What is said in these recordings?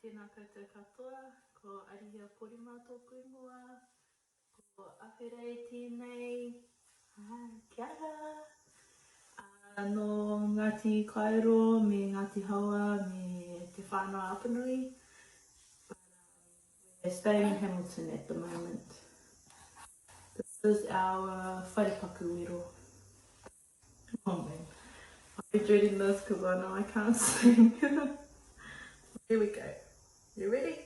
Tēnā koutou katoa, ko Arihia Porima tōku ingoa, ko Awherei tēnei, kia ora! Nō Ngāti Kaero me Ngāti Haua me Te Whānau-a-Apanui, but we're staying in Hamilton at the moment. This is our wharepaku wero. Oh man, I'm dreading this because I know I can't sing. Here we go. You ready?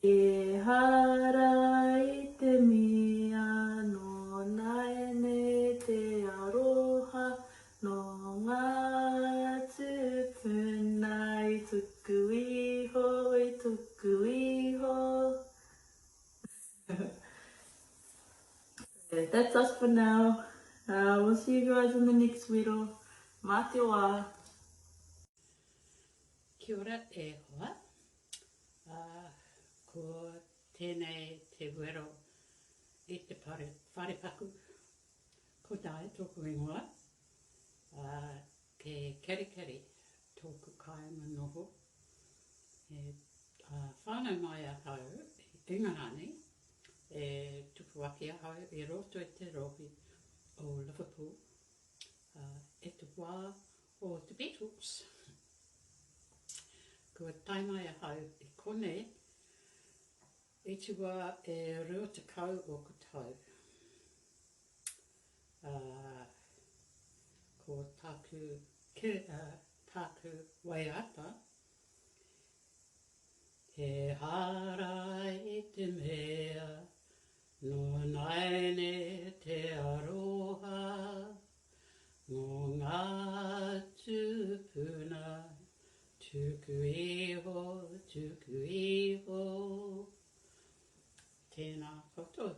Ehara i te mea nō nāianei te aroha nō ngā tūpuna i tuku iho, i tuku iho. So that's us for now. Uh, we'll see you guys in the next wero. Mā te wā. Kia ora e hoa. Uh, ko tēnei te wero i te pare, wharepaku. Ko Dai tōku ingoa. Uh, ke Kerikeri tōku kāinga noho. E whānau mai ahau i Ingarani, e tupu ake ahau i roto i te rohe o Liverpool i te wā o te Beatles. Kua tae mai ahau i konei i te wā e 20 ōku tau. Ko tāku, tāku waiata Ehara i te mea nō nāiane te aroha mō ngā tūpuna tuku iho, tuku iho. Tēnā koutou.